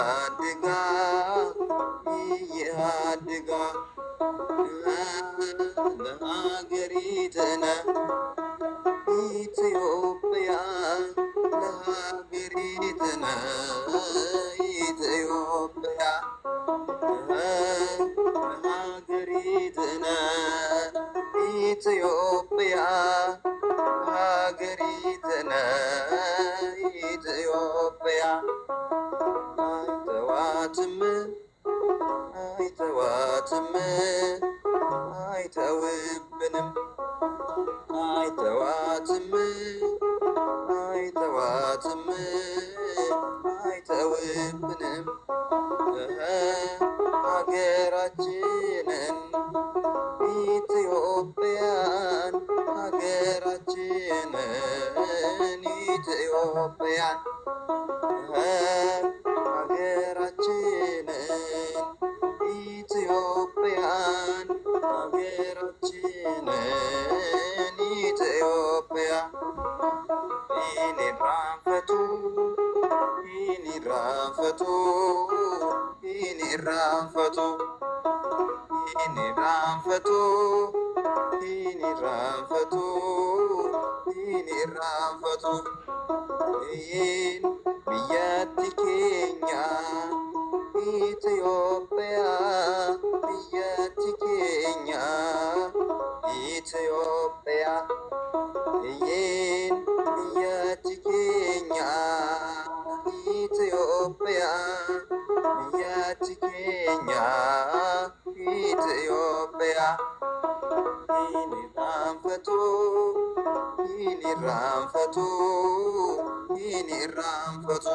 አድጋ ይአድጋ ለሀገሪትነ ኢትዮጵያ ለሀገሪትነ ኢትዮጵያ ለሀገሪትነ ኢትዮጵያ ሀገሪትነ ኢትዮጵያ አይተዋትም አይተዋትም አይተውብንም አይተዋትም አይተዋትም አይተውብንም ሀገራችንን ኢትዮጵያን ሀገራችንን ኢትዮጵያን ሀገራችንን ኢትዮጵያን ሀገራችንን ኢትዮጵያ ኢኒራንፈቱ ኢኒራንፈቱ ኢኒራንፈቱ ኢኒራንፈቱ ኢኒራንፈቱ ኢኒራንፈቱ ይህን biyyatti keenya Itoophiyaa biyyatti keenya Itoophiyaa ይህን biyyatti keenya Itoophiyaa biyyatti keenya Itoophiyaa ኢኒራንፈቱ ኢኒራንፈቱ ኢኒራንፈቱ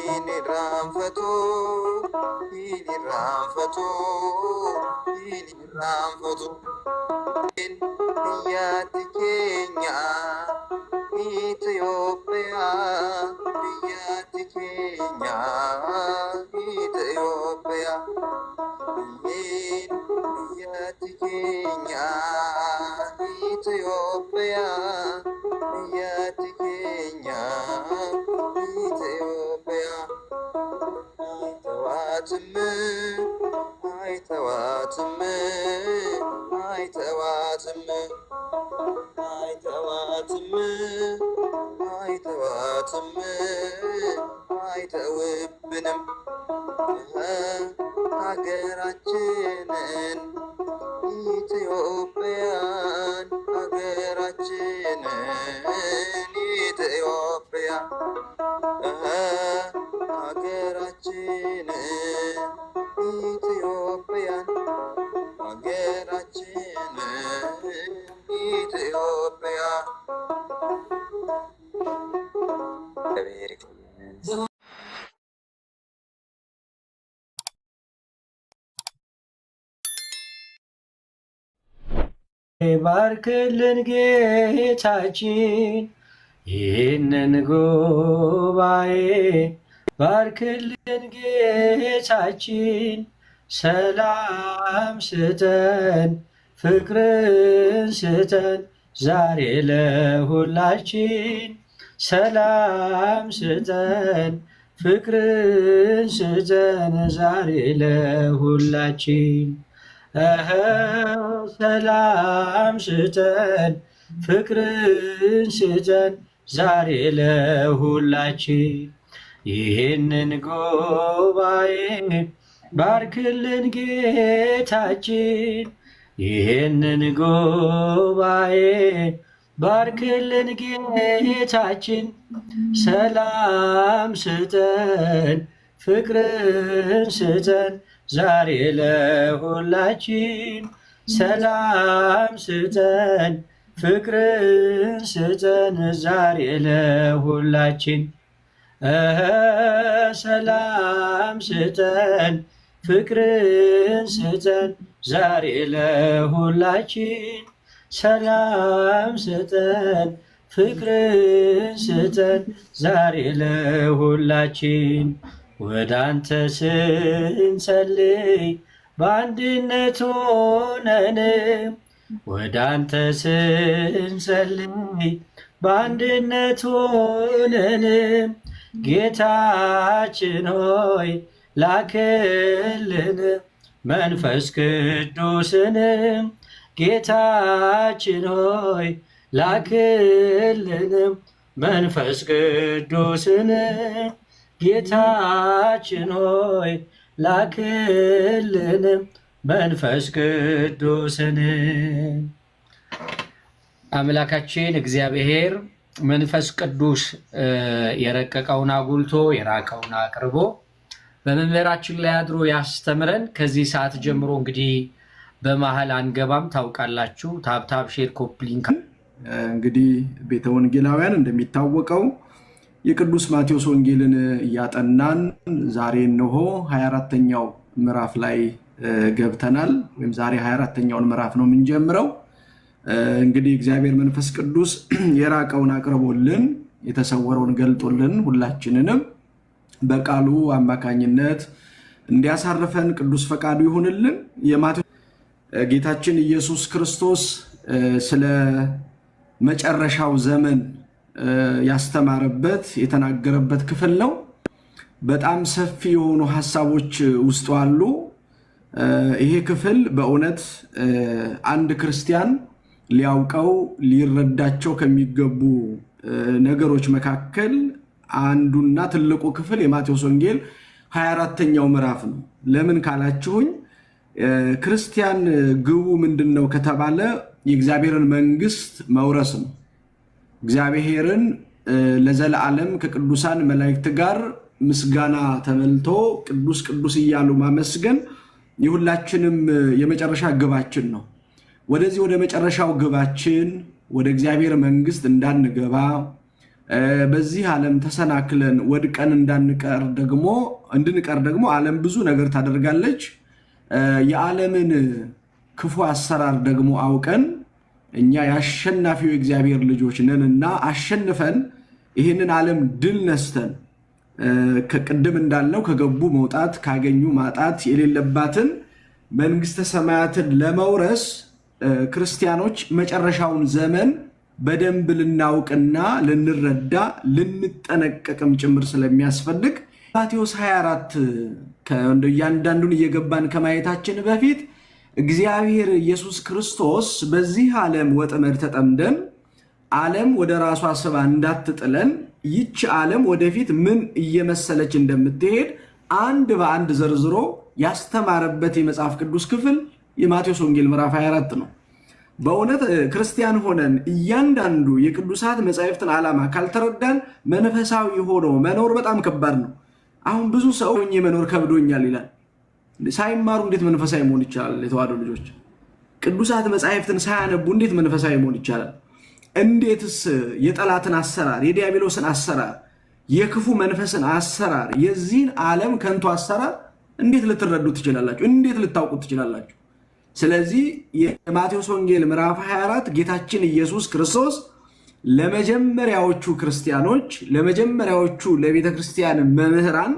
ኢኒራንፈቱ ኢኒራንፈቱ ኢኒራንፈቱ biyyatti keenya Itoophiyaa biyyatti keenya Itoophiyaa biyyeen biyyatti keenya Itoophiyaa biyyatti keenya Itoophiyaa አይተዋትም አይተዋትም አይተዋትም አይተዋትም አይተዋትም አይተውብንም ሀገራችንን ኢትዮጵያን ሀገራችንን ኢትዮጵያ ሀገራችንን ኢትዮጵያን ሀገራችንን ኢትዮጵያ እግዚአብሔር ይቆየን። ባርክልን ጌታችን ይህንን ጉባኤ ባርክልን ጌታችን፣ ሰላም ስጠን፣ ፍቅርን ስጠን ዛሬ ለሁላችን። ሰላም ስጠን፣ ፍቅርን ስጠን ዛሬ ለሁላችን። እኸ ሰላም ስጠን፣ ፍቅርን ስጠን ዛሬ ለሁላችን። ይህንን ጉባኤ ባርክልን ጌታችን፣ ይህንን ጉባኤ ባርክልን ጌታችን። ሰላም ስጠን፣ ፍቅርን ስጠን ዛሬ ለሁላችን። ሰላም ስጠን፣ ፍቅርን ስጠን ዛሬ ለሁላችን። እኸ ሰላም ስጠን፣ ፍቅርን ስጠን ዛሬ ለሁላችን። ሰላም ስጠን፣ ፍቅርን ስጠን ዛሬ ለሁላችን። ወደ አንተ ስንጸልይ በአንድነት ሆነን፣ ወደ አንተ ስንጸልይ በአንድነት ሆነን፣ ጌታችን ሆይ ላክልን መንፈስ ቅዱስን። ጌታችን ሆይ ላክልን መንፈስ ቅዱስን። ጌታችን ሆይ ላክልን መንፈስ ቅዱስን። አምላካችን እግዚአብሔር መንፈስ ቅዱስ የረቀቀውን አጉልቶ የራቀውን አቅርቦ በመምህራችን ላይ አድሮ ያስተምረን። ከዚህ ሰዓት ጀምሮ እንግዲህ በመሀል አንገባም፣ ታውቃላችሁ። Tap tap፣ share፣ copy link። እንግዲህ ቤተ ወንጌላውያን እንደሚታወቀው የቅዱስ ማቴዎስ ወንጌልን እያጠናን ዛሬ እነሆ 24ኛው ምዕራፍ ላይ ገብተናል። ወይም ዛሬ 24ኛውን ምዕራፍ ነው የምንጀምረው። እንግዲህ እግዚአብሔር መንፈስ ቅዱስ የራቀውን አቅርቦልን የተሰወረውን ገልጦልን ሁላችንንም በቃሉ አማካኝነት እንዲያሳርፈን ቅዱስ ፈቃዱ ይሁንልን። የማቴዎስ ጌታችን ኢየሱስ ክርስቶስ ስለ መጨረሻው ዘመን ያስተማረበት የተናገረበት ክፍል ነው። በጣም ሰፊ የሆኑ ሀሳቦች ውስጡ አሉ። ይሄ ክፍል በእውነት አንድ ክርስቲያን ሊያውቀው ሊረዳቸው ከሚገቡ ነገሮች መካከል አንዱና ትልቁ ክፍል የማቴዎስ ወንጌል 24ኛው ምዕራፍ ነው። ለምን ካላችሁኝ ክርስቲያን ግቡ ምንድን ነው ከተባለ የእግዚአብሔርን መንግስት መውረስ ነው። እግዚአብሔርን ለዘላለም ከቅዱሳን መላእክት ጋር ምስጋና ተመልቶ ቅዱስ ቅዱስ እያሉ ማመስገን የሁላችንም የመጨረሻ ግባችን ነው። ወደዚህ ወደ መጨረሻው ግባችን ወደ እግዚአብሔር መንግስት እንዳንገባ፣ በዚህ ዓለም ተሰናክለን ወድቀን እንዳንቀር ደግሞ እንድንቀር ደግሞ ዓለም ብዙ ነገር ታደርጋለች። የዓለምን ክፉ አሰራር ደግሞ አውቀን እኛ የአሸናፊው የእግዚአብሔር ልጆች ነንና አሸንፈን ይህንን ዓለም ድል ነስተን ከቅድም እንዳልነው ከገቡ መውጣት ካገኙ ማጣት የሌለባትን መንግስተ ሰማያትን ለመውረስ ክርስቲያኖች መጨረሻውን ዘመን በደንብ ልናውቅና ልንረዳ ልንጠነቀቅም ጭምር ስለሚያስፈልግ ማቴዎስ 24 እያንዳንዱን እየገባን ከማየታችን በፊት እግዚአብሔር ኢየሱስ ክርስቶስ በዚህ ዓለም ወጥመድ ተጠምደን ዓለም ወደ ራሷ ስባ እንዳትጥለን ይች ዓለም ወደፊት ምን እየመሰለች እንደምትሄድ አንድ በአንድ ዘርዝሮ ያስተማረበት የመጽሐፍ ቅዱስ ክፍል የማቴዎስ ወንጌል ምዕራፍ 24 ነው። በእውነት ክርስቲያን ሆነን እያንዳንዱ የቅዱሳት መጻሕፍትን ዓላማ ካልተረዳን መንፈሳዊ ሆኖ መኖር በጣም ከባድ ነው። አሁን ብዙ ሰው መኖር ከብዶኛል ይላል። ሳይማሩ እንዴት መንፈሳዊ መሆን ይቻላል? የተዋሕዶ ልጆች ቅዱሳት መጻሕፍትን ሳያነቡ እንዴት መንፈሳዊ መሆን ይቻላል? እንዴትስ የጠላትን አሰራር፣ የዲያብሎስን አሰራር፣ የክፉ መንፈስን አሰራር፣ የዚህን ዓለም ከንቱ አሰራር እንዴት ልትረዱ ትችላላችሁ? እንዴት ልታውቁት ትችላላችሁ? ስለዚህ የማቴዎስ ወንጌል ምዕራፍ 24 ጌታችን ኢየሱስ ክርስቶስ ለመጀመሪያዎቹ ክርስቲያኖች፣ ለመጀመሪያዎቹ ለቤተ ክርስቲያን መምህራን፣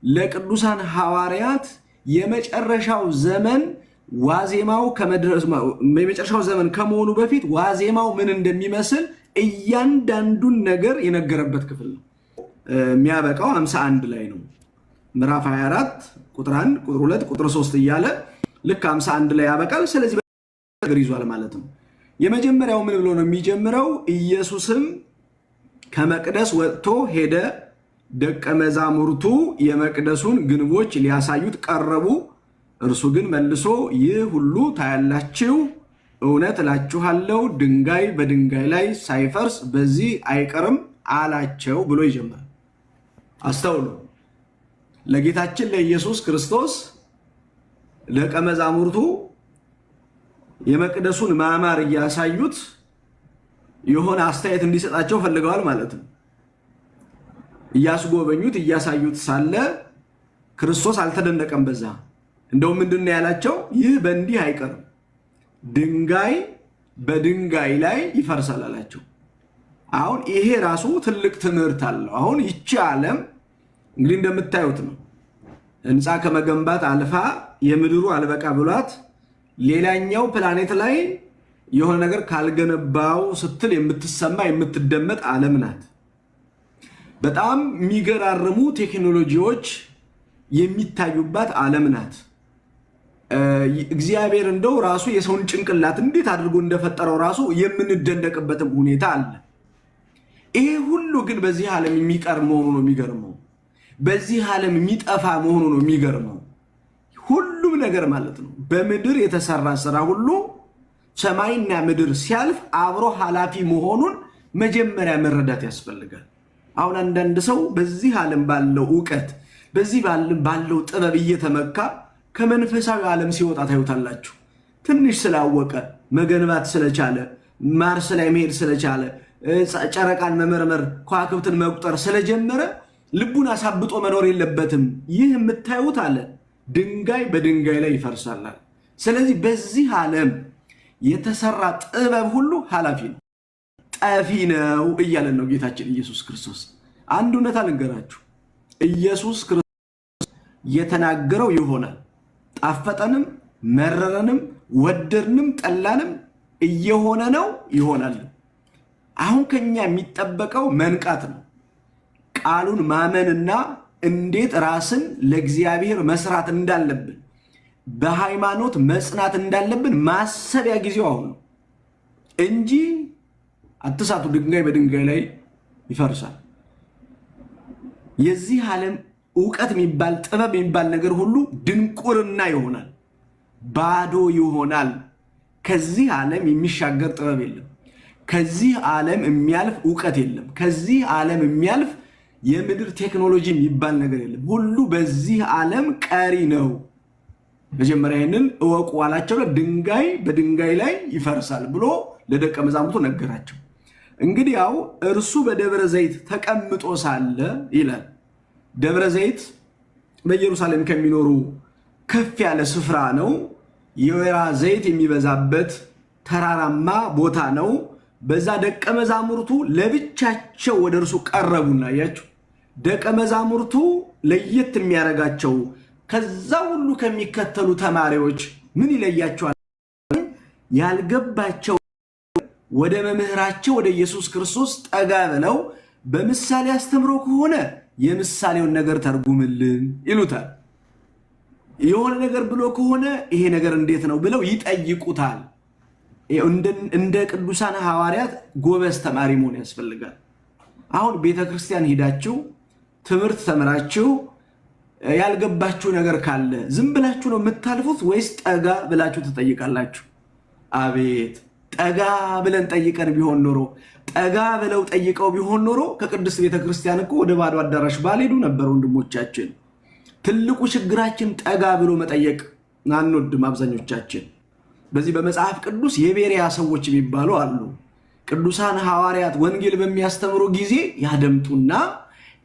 ለቅዱሳን ሐዋርያት የመጨረሻው ዘመን ዋዜማው የመጨረሻው ዘመን ከመሆኑ በፊት ዋዜማው ምን እንደሚመስል እያንዳንዱን ነገር የነገረበት ክፍል ነው። የሚያበቃው 51 ላይ ነው። ምዕራፍ 24 ቁጥር 1፣ ቁጥር 2፣ ቁጥር 3 እያለ ልክ 51 ላይ ያበቃል። ስለዚህ ነገር ይዟል ማለት ነው። የመጀመሪያው ምን ብሎ ነው የሚጀምረው? ኢየሱስም ከመቅደስ ወጥቶ ሄደ፣ ደቀ መዛሙርቱ የመቅደሱን ግንቦች ሊያሳዩት ቀረቡ። እርሱ ግን መልሶ ይህ ሁሉ ታያላችሁ፣ እውነት እላችኋለሁ ድንጋይ በድንጋይ ላይ ሳይፈርስ በዚህ አይቀርም አላቸው ብሎ ይጀምራል። አስተውሉ። ለጌታችን ለኢየሱስ ክርስቶስ ደቀ መዛሙርቱ የመቅደሱን ማማር እያሳዩት የሆነ አስተያየት እንዲሰጣቸው ፈልገዋል ማለት ነው። እያስጎበኙት እያሳዩት ሳለ ክርስቶስ አልተደነቀም በዛ። እንደውም ምንድን ነው ያላቸው? ይህ በእንዲህ አይቀርም፣ ድንጋይ በድንጋይ ላይ ይፈርሳል አላቸው። አሁን ይሄ ራሱ ትልቅ ትምህርት አለው። አሁን ይቺ ዓለም እንግዲህ እንደምታዩት ነው። ህንፃ ከመገንባት አልፋ የምድሩ አልበቃ ብሏት ሌላኛው ፕላኔት ላይ የሆነ ነገር ካልገነባው ስትል የምትሰማ የምትደመጥ ዓለም ናት። በጣም የሚገራርሙ ቴክኖሎጂዎች የሚታዩባት ዓለም ናት። እግዚአብሔር እንደው ራሱ የሰውን ጭንቅላት እንዴት አድርጎ እንደፈጠረው ራሱ የምንደነቅበትም ሁኔታ አለ። ይሄ ሁሉ ግን በዚህ ዓለም የሚቀር መሆኑ ነው የሚገርመው። በዚህ ዓለም የሚጠፋ መሆኑ ነው የሚገርመው። ሁሉም ነገር ማለት ነው። በምድር የተሰራ ስራ ሁሉ ሰማይና ምድር ሲያልፍ አብሮ ኃላፊ መሆኑን መጀመሪያ መረዳት ያስፈልጋል። አሁን አንዳንድ ሰው በዚህ ዓለም ባለው እውቀት በዚህ ባለው ጥበብ እየተመካ ከመንፈሳዊ ዓለም ሲወጣ ታዩታላችሁ። ትንሽ ስላወቀ፣ መገንባት ስለቻለ፣ ማርስ ላይ መሄድ ስለቻለ፣ ጨረቃን መመርመር፣ ከዋክብትን መቁጠር ስለጀመረ ልቡን አሳብጦ መኖር የለበትም። ይህ የምታዩት አለ ድንጋይ በድንጋይ ላይ ይፈርሳላል። ስለዚህ በዚህ ዓለም የተሰራ ጥበብ ሁሉ ኃላፊ ነው፣ ጠፊ ነው እያለን ነው ጌታችን ኢየሱስ ክርስቶስ። አንድ እውነት ልንገራችሁ፣ ኢየሱስ ክርስቶስ የተናገረው ይሆናል። ጣፈጠንም መረረንም ወደድንም ጠላንም እየሆነ ነው፣ ይሆናል። አሁን ከኛ የሚጠበቀው መንቃት ነው፣ ቃሉን ማመንና እንዴት ራስን ለእግዚአብሔር መስራት እንዳለብን፣ በሃይማኖት መጽናት እንዳለብን ማሰቢያ ጊዜው አሁን ነው እንጂ አትሳቱ፣ ድንጋይ በድንጋይ ላይ ይፈርሳል። የዚህ ዓለም እውቀት የሚባል ጥበብ የሚባል ነገር ሁሉ ድንቁርና ይሆናል፣ ባዶ ይሆናል። ከዚህ ዓለም የሚሻገር ጥበብ የለም። ከዚህ ዓለም የሚያልፍ እውቀት የለም። ከዚህ ዓለም የሚያልፍ የምድር ቴክኖሎጂ የሚባል ነገር የለም። ሁሉ በዚህ ዓለም ቀሪ ነው። መጀመሪያ ይህንን እወቁ አላቸው። ድንጋይ በድንጋይ ላይ ይፈርሳል ብሎ ለደቀ መዛሙርቱ ነገራቸው። እንግዲያው እርሱ በደብረ ዘይት ተቀምጦ ሳለ ይላል። ደብረ ዘይት በኢየሩሳሌም ከሚኖሩ ከፍ ያለ ስፍራ ነው። የወይራ ዘይት የሚበዛበት ተራራማ ቦታ ነው። በዛ ደቀ መዛሙርቱ ለብቻቸው ወደ እርሱ ቀረቡና፣ አያችሁ፣ ደቀ መዛሙርቱ ለየት የሚያደርጋቸው ከዛ ሁሉ ከሚከተሉ ተማሪዎች ምን ይለያቸዋል? ያልገባቸው ወደ መምህራቸው ወደ ኢየሱስ ክርስቶስ ጠጋ ብለው በምሳሌ አስተምሮ ከሆነ የምሳሌውን ነገር ተርጉምልን ይሉታል። የሆነ ነገር ብሎ ከሆነ ይሄ ነገር እንዴት ነው ብለው ይጠይቁታል። እንደ ቅዱሳን ሐዋርያት ጎበዝ ተማሪ መሆን ያስፈልጋል። አሁን ቤተ ክርስቲያን ሂዳችሁ ትምህርት ተምራችሁ ያልገባችሁ ነገር ካለ ዝም ብላችሁ ነው የምታልፉት ወይስ ጠጋ ብላችሁ ትጠይቃላችሁ? አቤት፣ ጠጋ ብለን ጠይቀን ቢሆን ኖሮ፣ ጠጋ ብለው ጠይቀው ቢሆን ኖሮ ከቅድስት ቤተክርስቲያን እኮ ወደ ባዶ አዳራሽ ባልሄዱ ነበር ወንድሞቻችን። ትልቁ ችግራችን ጠጋ ብሎ መጠየቅ አንወድም አብዛኞቻችን። በዚህ በመጽሐፍ ቅዱስ የቤሪያ ሰዎች የሚባሉ አሉ። ቅዱሳን ሐዋርያት ወንጌል በሚያስተምሩ ጊዜ ያደምጡና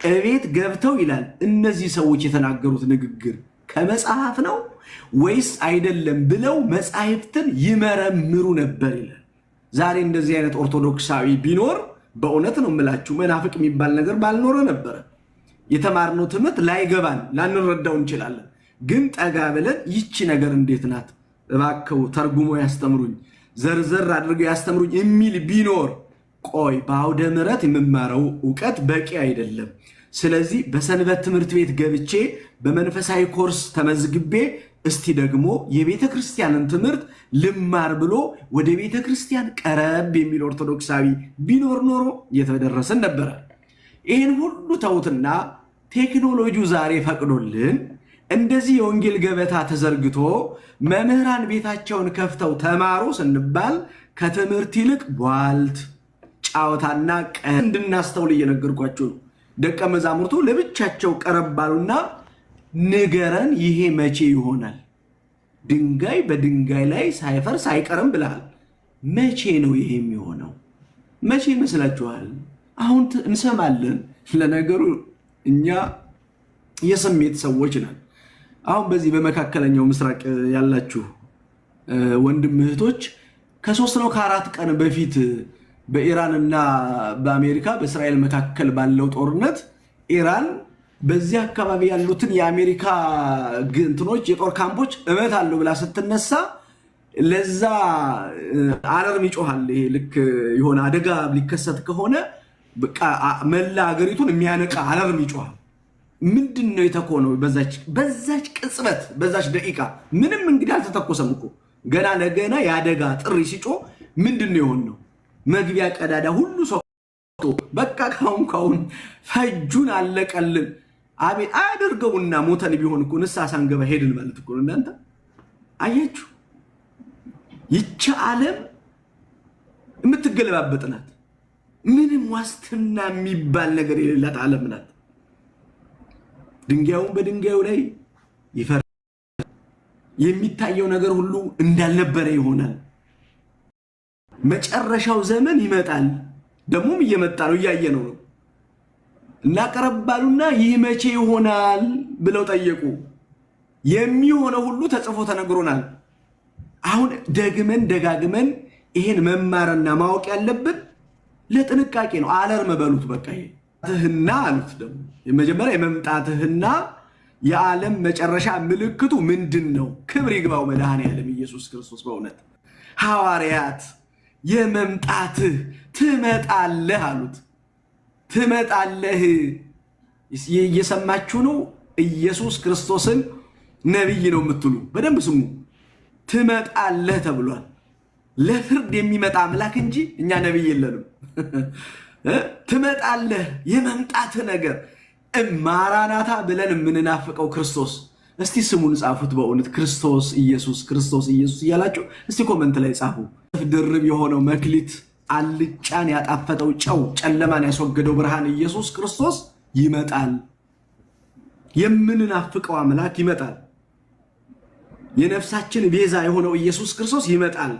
እቤት ገብተው ይላል፣ እነዚህ ሰዎች የተናገሩት ንግግር ከመጽሐፍ ነው ወይስ አይደለም ብለው መጻሕፍትን ይመረምሩ ነበር ይላል። ዛሬ እንደዚህ አይነት ኦርቶዶክሳዊ ቢኖር በእውነት ነው የምላችሁ መናፍቅ የሚባል ነገር ባልኖረ ነበረ። የተማርነው ትምህርት ላይገባን ላንረዳው እንችላለን። ግን ጠጋ ብለን ይቺ ነገር እንዴት ናት እባክው ተርጉሞ ያስተምሩኝ፣ ዘርዘር አድርገው ያስተምሩኝ የሚል ቢኖር፣ ቆይ በአውደ ምሕረት የምማረው እውቀት በቂ አይደለም፣ ስለዚህ በሰንበት ትምህርት ቤት ገብቼ በመንፈሳዊ ኮርስ ተመዝግቤ እስቲ ደግሞ የቤተ ክርስቲያንን ትምህርት ልማር ብሎ ወደ ቤተ ክርስቲያን ቀረብ የሚል ኦርቶዶክሳዊ ቢኖር ኖሮ እየተደረሰን ነበረ። ይህን ሁሉ ተውትና ቴክኖሎጂው ዛሬ ፈቅዶልን እንደዚህ የወንጌል ገበታ ተዘርግቶ መምህራን ቤታቸውን ከፍተው ተማሩ ስንባል ከትምህርት ይልቅ ቧልት ጫወታና ቀን እንድናስተውል እየነገርኳቸው ነው። ደቀ መዛሙርቱ ለብቻቸው ቀረብ ባሉና ንገረን፣ ይሄ መቼ ይሆናል? ድንጋይ በድንጋይ ላይ ሳይፈርስ አይቀርም ብለሃል። መቼ ነው ይሄ የሚሆነው? መቼ ይመስላችኋል? አሁን እንሰማለን። ለነገሩ እኛ የስሜት ሰዎች ነን። አሁን በዚህ በመካከለኛው ምስራቅ ያላችሁ ወንድም እህቶች፣ ከ3 ነው ከ4 ቀን በፊት በኢራን እና በአሜሪካ በእስራኤል መካከል ባለው ጦርነት ኢራን በዚህ አካባቢ ያሉትን የአሜሪካ እንትኖች የጦር ካምፖች እመታለሁ ብላ ስትነሳ ለዛ alarm ይጮሃል። ይሄ ልክ የሆነ አደጋ ሊከሰት ከሆነ በቃ መላ ሀገሪቱን የሚያነቃ alarm ይጮሃል። ምንድን ነው የተኮነው? በዛች ቅጽበት በዛች ደቂቃ ምንም እንግዲህ አልተተኮሰም እኮ ገና ለገና የአደጋ ጥሪ ሲጮህ ምንድን ነው የሆነው? መግቢያ ቀዳዳ ሁሉ ሰው በቃ ካሁን ካሁን ፈጁን አለቀልን። አቤት አያደርገውና ሞተን ቢሆን እኮ ንስሐ ሳንገባ ሄድን ማለት እኮ ነው። እናንተ አያችሁ፣ ይቺ ዓለም የምትገለባበጥ ናት። ምንም ዋስትና የሚባል ነገር የሌላት ዓለም ናት። ድንጋዩን በድንጋዩ ላይ ይፈርሳል። የሚታየው ነገር ሁሉ እንዳልነበረ ይሆናል። መጨረሻው ዘመን ይመጣል። ደግሞም እየመጣ ነው፣ እያየ ነው። እና ቀረባሉና ይህ መቼ ይሆናል ብለው ጠየቁ። የሚሆነው ሁሉ ተጽፎ ተነግሮናል። አሁን ደግመን ደጋግመን ይሄን መማርና ማወቅ ያለብን ለጥንቃቄ ነው። Alarm በሉት በቃ። ይሄ ትህና አሉት። ደግሞ የመጀመሪያ የመምጣትህና የዓለም መጨረሻ ምልክቱ ምንድን ነው? ክብር ይግባው መድኃኔዓለም ኢየሱስ ክርስቶስ። በእውነት ሐዋርያት የመምጣትህ ትመጣለህ አሉት። ትመጣለህ። እየሰማችሁ ነው። ኢየሱስ ክርስቶስን ነቢይ ነው የምትሉ በደንብ ስሙ። ትመጣለህ ተብሏል። ለፍርድ የሚመጣ አምላክ እንጂ እኛ ነቢይ የለንም። ትመጣለህ። የመምጣትህ ነገር ማራናታ ብለን የምንናፍቀው ክርስቶስ። እስቲ ስሙን ጻፉት። በእውነት ክርስቶስ ኢየሱስ፣ ክርስቶስ ኢየሱስ እያላችሁ እስቲ comment ላይ ጻፉ። ድርብ የሆነው መክሊት፣ አልጫን ያጣፈጠው ጨው፣ ጨለማን ያስወገደው ብርሃን ኢየሱስ ክርስቶስ ይመጣል። የምንናፍቀው አምላክ ይመጣል። የነፍሳችን ቤዛ የሆነው ኢየሱስ ክርስቶስ ይመጣል።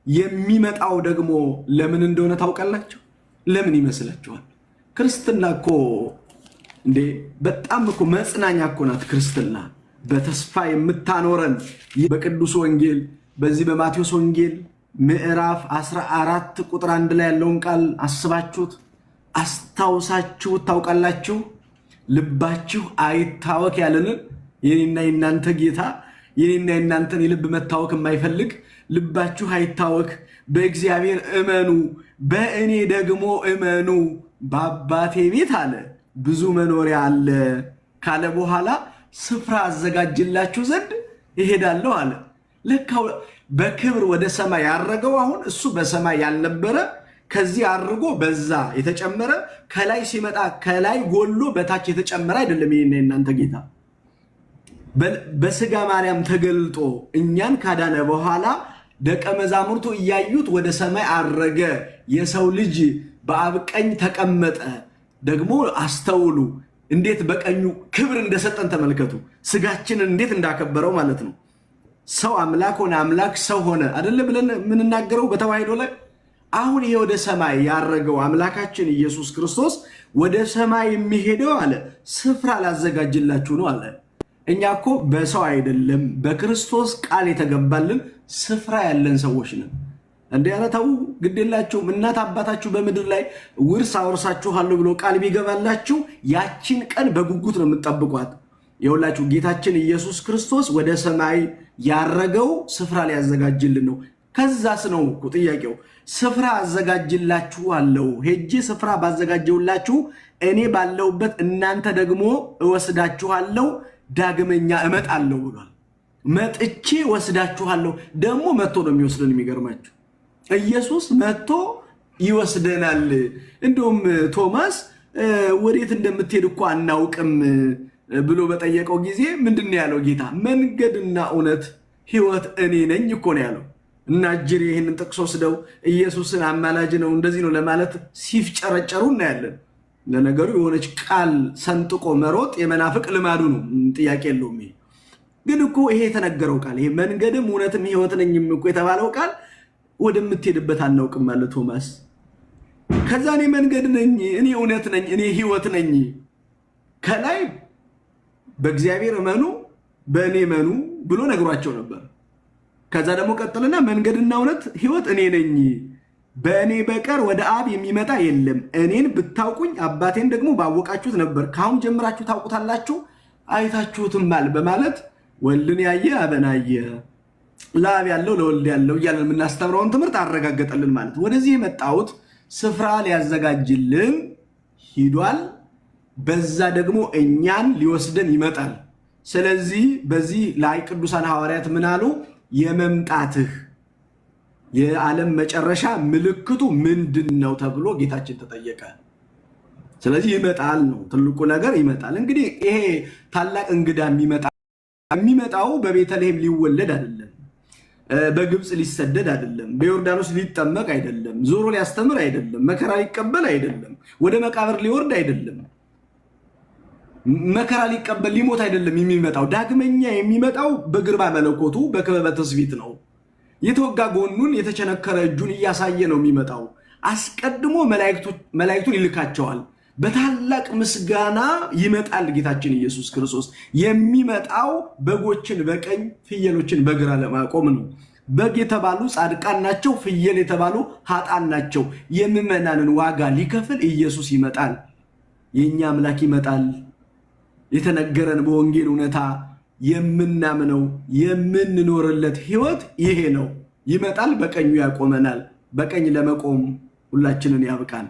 የሚመጣው ደግሞ ለምን እንደሆነ ታውቃላችሁ? ለምን ይመስላችኋል? ክርስትና እኮ እንዴ በጣም እኮ መጽናኛ እኮ ናት። ክርስትና በተስፋ የምታኖረን በቅዱስ ወንጌል በዚህ በማቴዎስ ወንጌል ምዕራፍ 14 ቁጥር 1 ላይ ያለውን ቃል አስባችሁት አስታውሳችሁት ታውቃላችሁ? ልባችሁ አይታወክ ያለንን የኔና የናንተ ጌታ፣ የኔና የናንተን የልብ መታወክ የማይፈልግ፣ ልባችሁ አይታወክ፣ በእግዚአብሔር እመኑ፣ በእኔ ደግሞ እመኑ፣ በአባቴ ቤት አለ ብዙ መኖሪያ አለ ካለ በኋላ ስፍራ አዘጋጅላችሁ ዘንድ እሄዳለሁ አለ። ለካ በክብር ወደ ሰማይ ያረገው አሁን እሱ በሰማይ ያልነበረ፣ ከዚህ አድርጎ በዛ የተጨመረ፣ ከላይ ሲመጣ ከላይ ጎሎ በታች የተጨመረ አይደለም። ይሄን የእናንተ ጌታ በስጋ ማርያም ተገልጦ እኛን ካዳነ በኋላ ደቀ መዛሙርቱ እያዩት ወደ ሰማይ አረገ። የሰው ልጅ በአብ ቀኝ ተቀመጠ። ደግሞ አስተውሉ፣ እንዴት በቀኙ ክብር እንደሰጠን ተመልከቱ። ስጋችንን እንዴት እንዳከበረው ማለት ነው። ሰው አምላክ ሆነ፣ አምላክ ሰው ሆነ አይደለ ብለን የምንናገረው በተዋሕዶ ላይ። አሁን ይሄ ወደ ሰማይ ያረገው አምላካችን ኢየሱስ ክርስቶስ ወደ ሰማይ የሚሄደው አለ ስፍራ ላዘጋጅላችሁ ነው አለ። እኛ እኮ በሰው አይደለም በክርስቶስ ቃል የተገባልን ስፍራ ያለን ሰዎች ነን። እንደ ኧረ ተው ግድ የላችሁም። እናት አባታችሁ በምድር ላይ ውርስ አወርሳችኋለሁ ብሎ ቃል ቢገባላችሁ ያችን ቀን በጉጉት ነው የምትጠብቋት። የሁላችሁ ጌታችን ኢየሱስ ክርስቶስ ወደ ሰማይ ያረገው ስፍራ ሊያዘጋጅልን ነው። ከዛስ ነው እኮ ጥያቄው። ስፍራ አዘጋጅላችኋለሁ፣ ሄጄ ስፍራ ባዘጋጀውላችሁ እኔ ባለሁበት እናንተ ደግሞ እወስዳችኋለሁ፣ ዳግመኛ እመጣለሁ ብሏል። መጥቼ ወስዳችኋለሁ። ደግሞ መጥቶ ነው የሚወስደን። የሚገርማችሁ ኢየሱስ መጥቶ ይወስደናል። እንደውም ቶማስ ወዴት እንደምትሄድ እኮ አናውቅም ብሎ በጠየቀው ጊዜ ምንድን ነው ያለው ጌታ? መንገድና እውነት ሕይወት እኔ ነኝ እኮ ነው ያለው። እና እጅሬ ይህንን ጥቅስ ወስደው ኢየሱስን አማላጅ ነው እንደዚህ ነው ለማለት ሲፍጨረጨሩ እናያለን። ለነገሩ የሆነች ቃል ሰንጥቆ መሮጥ የመናፍቅ ልማዱ ነው፣ ጥያቄ የለውም። ይሄ ግን እኮ ይሄ የተነገረው ቃል፣ ይሄ መንገድም እውነትም ሕይወት ነኝም እኮ የተባለው ቃል ወደምትሄድበት አናውቅም አለ ቶማስ። ከዛ እኔ መንገድ ነኝ፣ እኔ እውነት ነኝ፣ እኔ ሕይወት ነኝ። ከላይ በእግዚአብሔር እመኑ በእኔ እመኑ ብሎ ነግሯቸው ነበር። ከዛ ደግሞ ቀጥልና መንገድና እውነት ሕይወት እኔ ነኝ፣ በእኔ በቀር ወደ አብ የሚመጣ የለም። እኔን ብታውቁኝ አባቴን ደግሞ ባወቃችሁት ነበር። ከአሁን ጀምራችሁ ታውቁታላችሁ አይታችሁትማል በማለት ወልድን ያየ አብን አየ፣ ለአብ ያለው ለወልድ ያለው እያለን የምናስተምረውን ትምህርት አረጋገጠልን ማለት። ወደዚህ የመጣሁት ስፍራ ሊያዘጋጅልን ሂዷል። በዛ ደግሞ እኛን ሊወስደን ይመጣል። ስለዚህ በዚህ ላይ ቅዱሳን ሐዋርያት ምን አሉ? የመምጣትህ የዓለም መጨረሻ ምልክቱ ምንድን ነው ተብሎ ጌታችን ተጠየቀ። ስለዚህ ይመጣል ነው ትልቁ ነገር፣ ይመጣል። እንግዲህ ይሄ ታላቅ እንግዳ የሚመጣው በቤተልሔም ሊወለድ አይደለም፣ በግብፅ ሊሰደድ አይደለም፣ በዮርዳኖስ ሊጠመቅ አይደለም፣ ዞሮ ሊያስተምር አይደለም፣ መከራ ሊቀበል አይደለም፣ ወደ መቃብር ሊወርድ አይደለም፣ መከራ ሊቀበል ሊሞት አይደለም የሚመጣው። ዳግመኛ የሚመጣው በግርማ መለኮቱ በክበበ ትስብእት ነው። የተወጋ ጎኑን የተቸነከረ እጁን እያሳየ ነው የሚመጣው። አስቀድሞ መላእክቱን ይልካቸዋል። በታላቅ ምስጋና ይመጣል ጌታችን ኢየሱስ ክርስቶስ። የሚመጣው በጎችን በቀኝ ፍየሎችን በግራ ለማቆም ነው። በግ የተባሉ ጻድቃን ናቸው፣ ፍየል የተባሉ ኃጥአን ናቸው። የምዕመናንን ዋጋ ሊከፍል ኢየሱስ ይመጣል። የእኛ አምላክ ይመጣል። የተነገረን በወንጌል እውነታ የምናምነው የምንኖርለት ሕይወት ይሄ ነው። ይመጣል፣ በቀኙ ያቆመናል። በቀኝ ለመቆም ሁላችንን ያብቃን።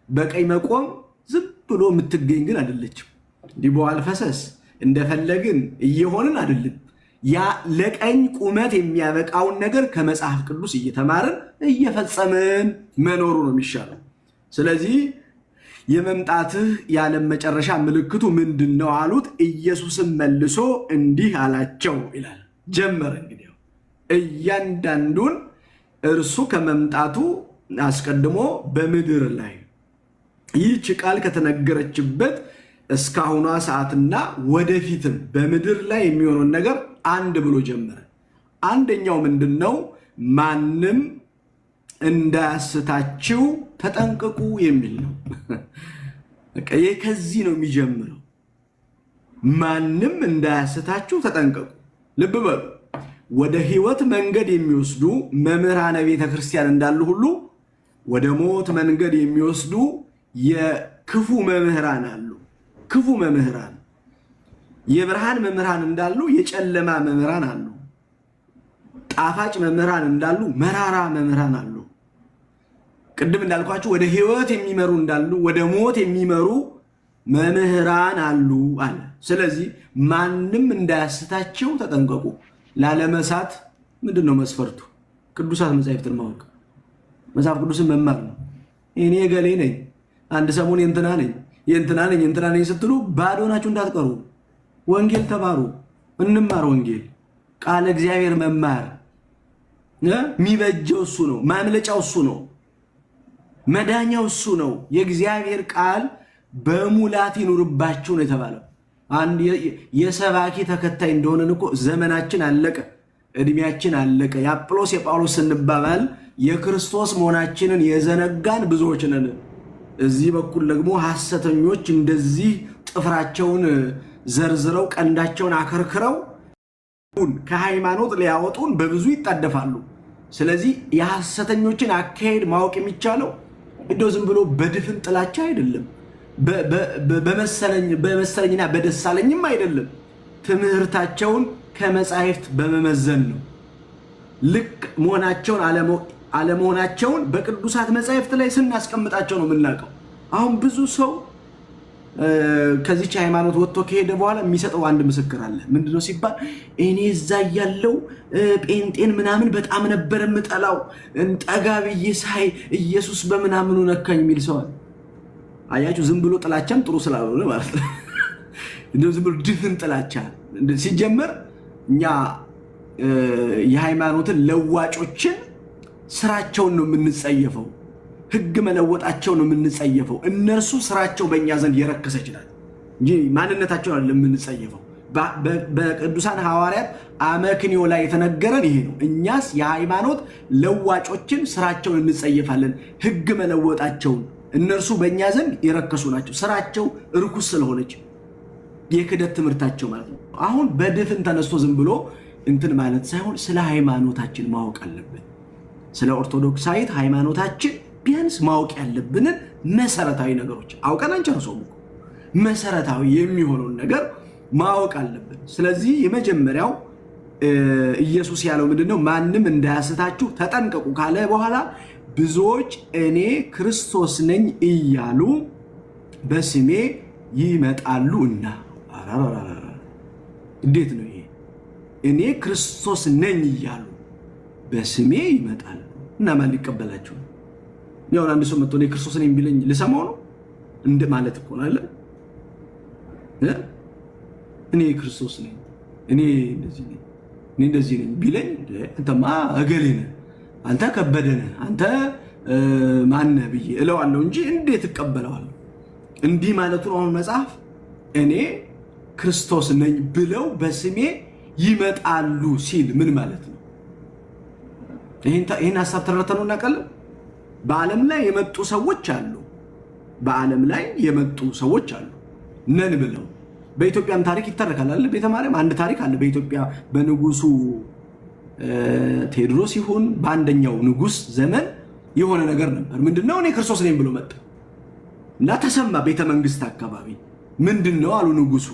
በቀኝ መቆም ዝም ብሎ የምትገኝ ግን አይደለችም። እንዲህ በዋል ፈሰስ እንደፈለግን እየሆንን አይደለም። ያ ለቀኝ ቁመት የሚያበቃውን ነገር ከመጽሐፍ ቅዱስ እየተማርን እየፈጸምን መኖሩ ነው የሚሻለው። ስለዚህ የመምጣትህ የዓለም መጨረሻ ምልክቱ ምንድን ነው አሉት። ኢየሱስም መልሶ እንዲህ አላቸው ይላል። ጀመረ እንግዲህ እያንዳንዱን እርሱ ከመምጣቱ አስቀድሞ በምድር ላይ ይህች ቃል ከተነገረችበት እስካሁኗ ሰዓትና ወደፊትም በምድር ላይ የሚሆነውን ነገር አንድ ብሎ ጀመረ። አንደኛው ምንድን ነው? ማንም እንዳያስታችሁ ተጠንቀቁ የሚል ነው። በቃ ይህ ከዚህ ነው የሚጀምረው። ማንም እንዳያስታችሁ ተጠንቀቁ። ልብ በሉ። ወደ ሕይወት መንገድ የሚወስዱ መምህራነ ቤተ ክርስቲያን እንዳሉ ሁሉ ወደ ሞት መንገድ የሚወስዱ የክፉ መምህራን አሉ። ክፉ መምህራን፣ የብርሃን መምህራን እንዳሉ የጨለማ መምህራን አሉ። ጣፋጭ መምህራን እንዳሉ መራራ መምህራን አሉ። ቅድም እንዳልኳችሁ ወደ ሕይወት የሚመሩ እንዳሉ ወደ ሞት የሚመሩ መምህራን አሉ አለ። ስለዚህ ማንም እንዳያስታቸው ተጠንቀቁ። ላለመሳት ምንድን ነው መስፈርቱ? ቅዱሳት መጻሕፍትን ማወቅ፣ መጽሐፍ ቅዱስን መማር ነው። እኔ ገሌ ነኝ፣ አንድ ሰሞን የእንትና ነኝ የእንትና ነኝ የእንትና ነኝ ስትሉ ባዶ ናችሁ እንዳትቀሩ። ወንጌል ተማሩ፣ እንማር። ወንጌል ቃለ እግዚአብሔር መማር የሚበጀው እሱ ነው። ማምለጫው እሱ ነው። መዳኛው እሱ ነው። የእግዚአብሔር ቃል በሙላት ይኑርባችሁ ነው የተባለው። አንድ የሰባኪ ተከታይ እንደሆነን እኮ ዘመናችን አለቀ፣ እድሜያችን አለቀ። የአጵሎስ የጳውሎስ ስንባባል የክርስቶስ መሆናችንን የዘነጋን ብዙዎች ነን። እዚህ በኩል ደግሞ ሐሰተኞች እንደዚህ ጥፍራቸውን ዘርዝረው ቀንዳቸውን አከርክረው ከሃይማኖት ሊያወጡን በብዙ ይጣደፋሉ። ስለዚህ የሐሰተኞችን አካሄድ ማወቅ የሚቻለው እንደው ዝም ብሎ በድፍን ጥላቻ አይደለም፣ በመሰለኝና በደሳለኝም አይደለም። ትምህርታቸውን ከመጻሕፍት በመመዘን ነው። ልክ መሆናቸውን አለመሆናቸውን በቅዱሳት መጻሕፍት ላይ ስናስቀምጣቸው ነው የምናውቀው። አሁን ብዙ ሰው ከዚች ሃይማኖት ወጥቶ ከሄደ በኋላ የሚሰጠው አንድ ምስክር አለ። ምንድነው ሲባል እኔ እዛ እያለው ጴንጤን ምናምን በጣም ነበር የምጠላው፣ ጠጋ ብዬ ሳይ ኢየሱስ በምናምኑ ነካኝ የሚል ሰው አለ። አያችሁ፣ ዝም ብሎ ጥላቻም ጥሩ ስላልሆነ ማለት ነው። እንደው ዝም ብሎ ድፍን ጥላቻ ሲጀመር እኛ የሃይማኖትን ለዋጮችን ስራቸውን ነው የምንጸየፈው። ህግ መለወጣቸው ነው የምንጸየፈው። እነርሱ ስራቸው በእኛ ዘንድ የረከሰ ይችላል እንጂ ማንነታቸውን አይደለም የምንጸየፈው። በቅዱሳን ሐዋርያት አመክንዮ ላይ የተነገረን ይሄ ነው። እኛስ የሃይማኖት ለዋጮችን ስራቸውን እንጸየፋለን፣ ህግ መለወጣቸውን። እነርሱ በእኛ ዘንድ የረከሱ ናቸው፣ ስራቸው እርኩስ ስለሆነች የክደት ትምህርታቸው ማለት ነው። አሁን በድፍን ተነስቶ ዝም ብሎ እንትን ማለት ሳይሆን ስለ ሃይማኖታችን ማወቅ አለብን። ስለ ኦርቶዶክሳዊት ሃይማኖታችን ቢያንስ ማወቅ ያለብንን መሰረታዊ ነገሮች አውቀን አንጨርሰውም እኮ መሰረታዊ የሚሆነውን ነገር ማወቅ አለብን። ስለዚህ የመጀመሪያው ኢየሱስ ያለው ምንድን ነው? ማንም እንዳያስታችሁ ተጠንቀቁ ካለ በኋላ ብዙዎች እኔ ክርስቶስ ነኝ እያሉ በስሜ ይመጣሉ እና። አራራራራ እንዴት ነው ይሄ? እኔ ክርስቶስ ነኝ እያሉ በስሜ ይመጣሉ እና ማን ሊቀበላቸው ነው? ያው አንድ ሰው መጥቶ እኔ ክርስቶስ ነኝ ቢለኝ ልሰማው ነው እንደ ማለት እኮ ነው አይደል? እኔ ክርስቶስ ነኝ፣ እኔ እንደዚህ ነኝ፣ እኔ እንደዚህ ነኝ ቢለኝ አንተማ እገሌ ነህ፣ አንተ ከበደ ነህ፣ አንተ ማን ነህ ብዬ እለዋለሁ እንጂ እንዴት እቀበለዋለሁ? እንዲህ ማለቱን አሁን መጽሐፍ እኔ ክርስቶስ ነኝ ብለው በስሜ ይመጣሉ ሲል ምን ማለት ነው? ይህን ሀሳብ ተረድተነው እናውቃለን። በዓለም ላይ የመጡ ሰዎች አሉ። በዓለም ላይ የመጡ ሰዎች አሉ ነን ብለው። በኢትዮጵያም ታሪክ ይተረካል አይደል? ቤተ ማርያም አንድ ታሪክ አለ። በኢትዮጵያ በንጉሱ ቴዎድሮስ ይሁን በአንደኛው ንጉስ ዘመን የሆነ ነገር ነበር። ምንድነው? እኔ ክርስቶስ ነኝ ብሎ መጣ እና ተሰማ ቤተ መንግስት አካባቢ። ምንድነው አሉ ንጉሱ።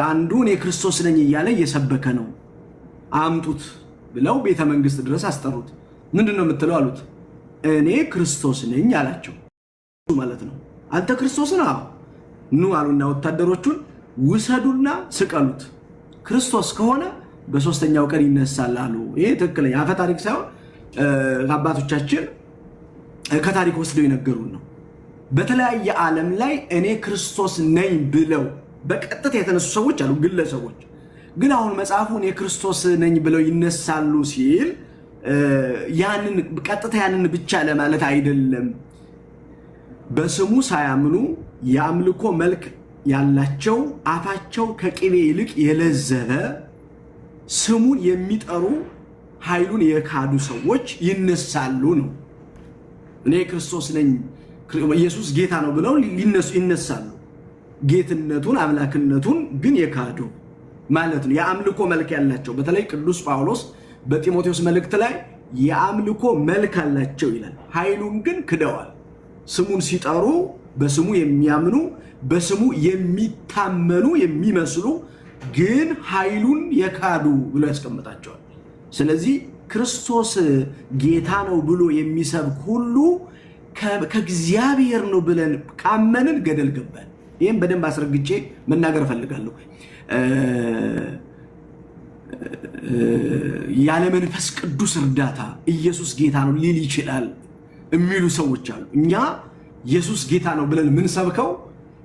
አንዱ እኔ ክርስቶስ ነኝ እያለ እየሰበከ ነው፣ አምጡት ብለው ቤተ መንግስት ድረስ አስጠሩት። ምንድነው የምትለው አሉት። እኔ ክርስቶስ ነኝ አላቸው ማለት ነው። አንተ ክርስቶስ ነህ? አዎ። ኑ አሉና ወታደሮቹን ውሰዱና ስቀሉት፣ ክርስቶስ ከሆነ በሶስተኛው ቀን ይነሳል አሉ። ይሄ ትክክለኛ አፈ ታሪክ ሳይሆን አባቶቻችን ከታሪክ ወስደው የነገሩን ነው። በተለያየ ዓለም ላይ እኔ ክርስቶስ ነኝ ብለው በቀጥታ የተነሱ ሰዎች አሉ፣ ግለሰቦች። ግን አሁን መጽሐፉ እኔ ክርስቶስ ነኝ ብለው ይነሳሉ ሲል ያንን ቀጥታ ያንን ብቻ ለማለት አይደለም። በስሙ ሳያምኑ የአምልኮ መልክ ያላቸው አፋቸው ከቅቤ ይልቅ የለዘበ ስሙን የሚጠሩ ኃይሉን የካዱ ሰዎች ይነሳሉ ነው። እኔ ክርስቶስ ነኝ፣ ኢየሱስ ጌታ ነው ብለው ይነሳሉ። ጌትነቱን አምላክነቱን ግን የካዱ ማለት ነው። የአምልኮ መልክ ያላቸው በተለይ ቅዱስ ጳውሎስ በጢሞቴዎስ መልእክት ላይ የአምልኮ መልክ አላቸው ይላል። ኃይሉን ግን ክደዋል። ስሙን ሲጠሩ በስሙ የሚያምኑ በስሙ የሚታመኑ የሚመስሉ ግን ኃይሉን የካዱ ብሎ ያስቀምጣቸዋል። ስለዚህ ክርስቶስ ጌታ ነው ብሎ የሚሰብክ ሁሉ ከእግዚአብሔር ነው ብለን ካመንን ገደል ገባን። ይህም በደንብ አስረግጬ መናገር እፈልጋለሁ። ያለ መንፈስ ቅዱስ እርዳታ ኢየሱስ ጌታ ነው ሊል ይችላል የሚሉ ሰዎች አሉ። እኛ ኢየሱስ ጌታ ነው ብለን የምንሰብከው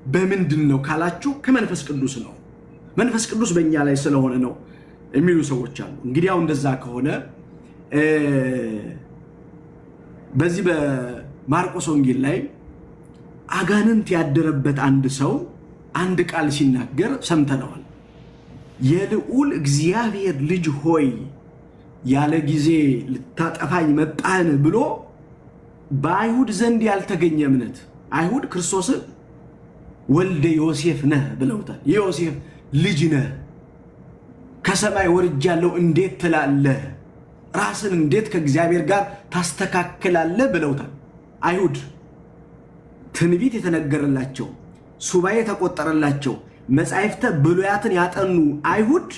በምንድን ነው ካላችሁ ከመንፈስ ቅዱስ ነው። መንፈስ ቅዱስ በእኛ ላይ ስለሆነ ነው የሚሉ ሰዎች አሉ። እንግዲህ ያው እንደዛ ከሆነ በዚህ በማርቆስ ወንጌል ላይ አጋንንት ያደረበት አንድ ሰው አንድ ቃል ሲናገር ሰምተነዋል። የልዑል እግዚአብሔር ልጅ ሆይ ያለ ጊዜ ልታጠፋኝ መጣህን ብሎ በአይሁድ ዘንድ ያልተገኘ እምነት፣ አይሁድ ክርስቶስን ወልደ ዮሴፍ ነህ ብለውታል። የዮሴፍ ልጅ ነህ፣ ከሰማይ ወርጃለሁ እንዴት ትላለህ? ራስን እንዴት ከእግዚአብሔር ጋር ታስተካክላለህ? ብለውታል። አይሁድ ትንቢት የተነገረላቸው፣ ሱባኤ የተቆጠረላቸው፣ መጻሕፍተ ብሉያትን ያጠኑ አይሁድ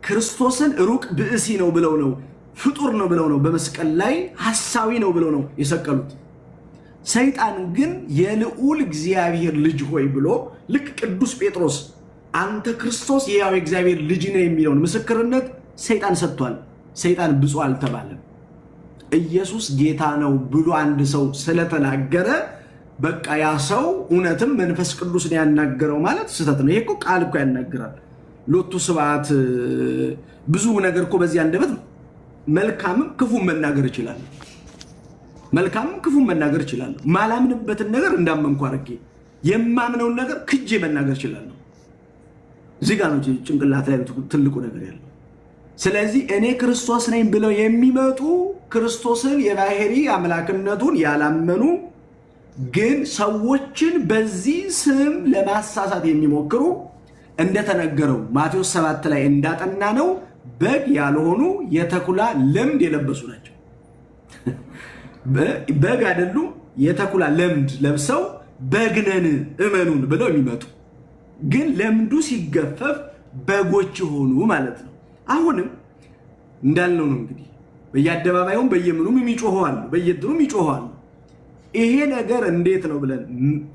ክርስቶስን ሩቅ ብእሲ ነው ብለው ነው፣ ፍጡር ነው ብለው ነው፣ በመስቀል ላይ ሐሳዊ ነው ብለው ነው የሰቀሉት። ሰይጣን ግን የልዑል እግዚአብሔር ልጅ ሆይ ብሎ ልክ ቅዱስ ጴጥሮስ አንተ ክርስቶስ የሕያው የእግዚአብሔር ልጅ ነህ የሚለውን ምስክርነት ሰይጣን ሰጥቷል። ሰይጣን ብፁዕ አልተባለም። ኢየሱስ ጌታ ነው ብሎ አንድ ሰው ስለተናገረ በቃ ያ ሰው እውነትም መንፈስ ቅዱስን ያናገረው ማለት ስህተት ነው። ይሄ እኮ ቃል እኮ ያናግራል። ሎቱ ስብሐት ብዙ ነገር እኮ በዚህ አንደበት መልካምም ክፉም መናገር እችላለሁ። መልካምም ክፉም መናገር እችላለሁ። ማላምንበትን ነገር እንዳመንኩ አድርጌ የማምነውን ነገር ክጄ መናገር እችላለሁ። እዚህ ጋር ነው ጭንቅላት ላይ ትልቁ ነገር ያለው። ስለዚህ እኔ ክርስቶስ ነኝ ብለው የሚመጡ ክርስቶስን የባህሪ አምላክነቱን ያላመኑ ግን ሰዎችን በዚህ ስም ለማሳሳት የሚሞክሩ እንደተነገረው ማቴዎስ 7 ላይ እንዳጠና ነው በግ ያልሆኑ የተኩላ ለምድ የለበሱ ናቸው። በግ አይደሉም፣ የተኩላ ለምድ ለብሰው በግ ነን እመኑን ብለው የሚመጡ ግን ለምዱ ሲገፈፍ በጎች የሆኑ ማለት ነው። አሁንም እንዳልነው ነው እንግዲህ በየአደባባዩም በየምኑም የሚጮኹ አሉ፣ በየድሩም የሚጮኹ አሉ። ይሄ ነገር እንዴት ነው ብለን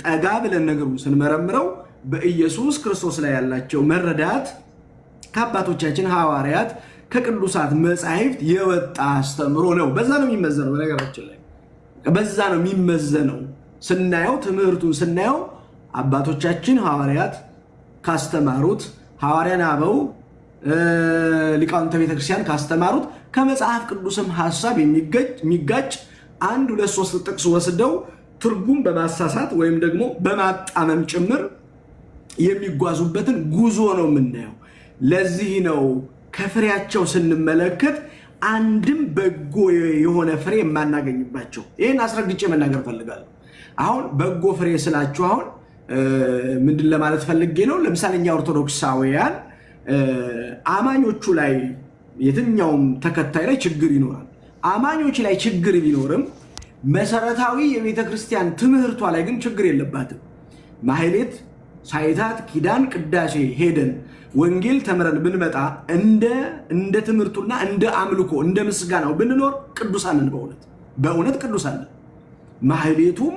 ጠጋ ብለን ነገሩን ስንመረምረው በኢየሱስ ክርስቶስ ላይ ያላቸው መረዳት ከአባቶቻችን ሐዋርያት ከቅዱሳት መጻሕፍት የወጣ አስተምሮ ነው። በዛ ነው የሚመዘነው። በነገራችን ላይ በዛ ነው የሚመዘነው። ስናየው ትምህርቱን ስናየው አባቶቻችን ሐዋርያት ካስተማሩት፣ ሐዋርያን አበው ሊቃውንተ ቤተክርስቲያን ካስተማሩት፣ ከመጽሐፍ ቅዱስም ሐሳብ የሚጋጭ አንድ ሁለት ሶስት ጥቅስ ወስደው ትርጉም በማሳሳት ወይም ደግሞ በማጣመም ጭምር የሚጓዙበትን ጉዞ ነው የምናየው። ለዚህ ነው ከፍሬያቸው ስንመለከት አንድም በጎ የሆነ ፍሬ የማናገኝባቸው። ይህን አስረግጬ መናገር እፈልጋለሁ። አሁን በጎ ፍሬ ስላችሁ አሁን ምንድን ለማለት ፈልጌ ነው? ለምሳሌ እኛ ኦርቶዶክሳውያን አማኞቹ ላይ የትኛውም ተከታይ ላይ ችግር ይኖራል። አማኞች ላይ ችግር ቢኖርም መሰረታዊ የቤተ ክርስቲያን ትምህርቷ ላይ ግን ችግር የለባትም። ማህሌት፣ ሳይታት፣ ኪዳን፣ ቅዳሴ ሄደን ወንጌል ተምረን ብንመጣ እንደ ትምህርቱና እንደ አምልኮ እንደ ምስጋናው ብንኖር ቅዱሳንን በእውነት በእውነት ቅዱሳንን። ማህሌቱም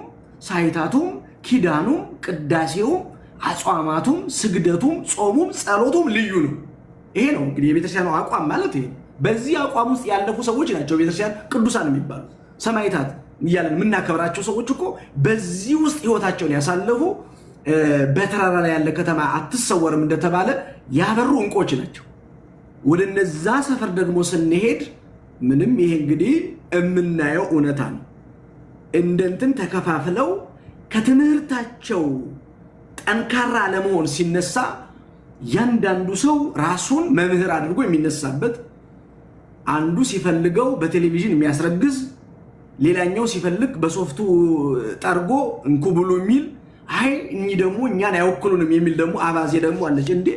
ሳይታቱም ኪዳኑም ቅዳሴውም አጽዋማቱም ስግደቱም ጾሙም ጸሎቱም ልዩ ነው። ይሄ ነው እንግዲህ የቤተክርስቲያኑ አቋም ማለት ይሄ ነው። በዚህ አቋም ውስጥ ያለፉ ሰዎች ናቸው ቤተክርስቲያን ቅዱሳን የሚባሉት። ሰማዕታት እያለን የምናከብራቸው ሰዎች እኮ በዚህ ውስጥ ህይወታቸውን ያሳለፉ፣ በተራራ ላይ ያለ ከተማ አትሰወርም እንደተባለ ያበሩ እንቆች ናቸው። ወደ እነዛ ሰፈር ደግሞ ስንሄድ ምንም ይሄ እንግዲህ የምናየው እውነታ ነው። እንደንትን ተከፋፍለው ከትምህርታቸው ጠንካራ ለመሆን ሲነሳ እያንዳንዱ ሰው ራሱን መምህር አድርጎ የሚነሳበት፣ አንዱ ሲፈልገው በቴሌቪዥን የሚያስረግዝ፣ ሌላኛው ሲፈልግ በሶፍቱ ጠርጎ እንኩ ብሎ የሚል፣ አይ እኚህ ደግሞ እኛን አይወክሉንም የሚል ደግሞ አባዜ ደግሞ አለች። እንዴ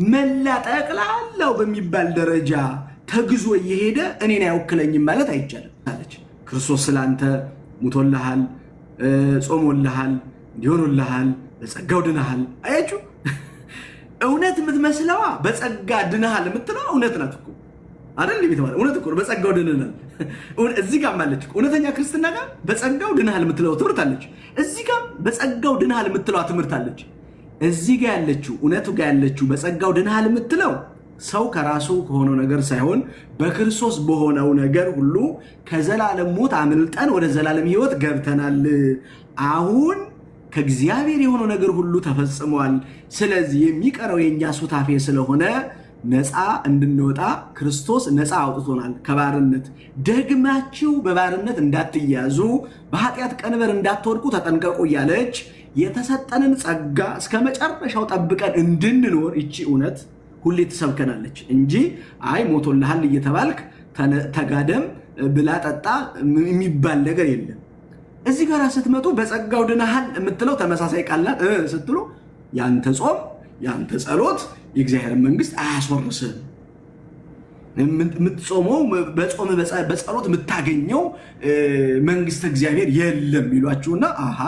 መላ ጠቅላላው በሚባል ደረጃ ተግዞ እየሄደ እኔን አይወክለኝም ማለት አይቻልም አለች። ክርስቶስ ስላንተ ሙቶልሃል፣ ጾሞልሃል፣ እንዲሆኖልሃል፣ በጸጋው ድነሃል። አያችሁ፣ እውነት የምትመስለዋ በጸጋ ድነሃል የምትለዋ እውነት ናት እኮ አይደል? ቤት ማለት እውነት እኮ ነው። በጸጋው ድነናል። እዚህ ጋርም አለች እኮ እውነተኛ ክርስትና ጋር በጸጋው ድነሃል የምትለው ትምህርት አለች። እዚህ ጋር በጸጋው ድነሃል የምትለዋ ትምህርት አለች። እዚህ ጋር ያለችው እውነቱ ጋር ያለችው በጸጋው ድነሃል የምትለው ሰው ከራሱ ከሆነው ነገር ሳይሆን በክርስቶስ በሆነው ነገር ሁሉ ከዘላለም ሞት አምልጠን ወደ ዘላለም ሕይወት ገብተናል። አሁን ከእግዚአብሔር የሆነው ነገር ሁሉ ተፈጽሟል። ስለዚህ የሚቀረው የእኛ ሱታፌ ስለሆነ ነፃ እንድንወጣ ክርስቶስ ነፃ አውጥቶናል ከባርነት። ደግማችሁ በባርነት እንዳትያዙ፣ በኃጢአት ቀንበር እንዳትወድቁ ተጠንቀቁ እያለች የተሰጠንን ጸጋ እስከ መጨረሻው ጠብቀን እንድንኖር ይቺ እውነት ሁሌ ትሰብከናለች እንጂ አይ ሞቶልሃል እየተባልክ ተጋደም፣ ብላ፣ ጠጣ የሚባል ነገር የለም። እዚህ ጋር ስትመጡ በጸጋው ድነሃል የምትለው ተመሳሳይ ቃል ናት ስትሉ ያንተ ጾም ያንተ ጸሎት የእግዚአብሔር መንግስት አያስወርስህም። የምትጾመው በጾም በጸሎት የምታገኘው መንግስተ እግዚአብሔር የለም ይሏችሁና አሃ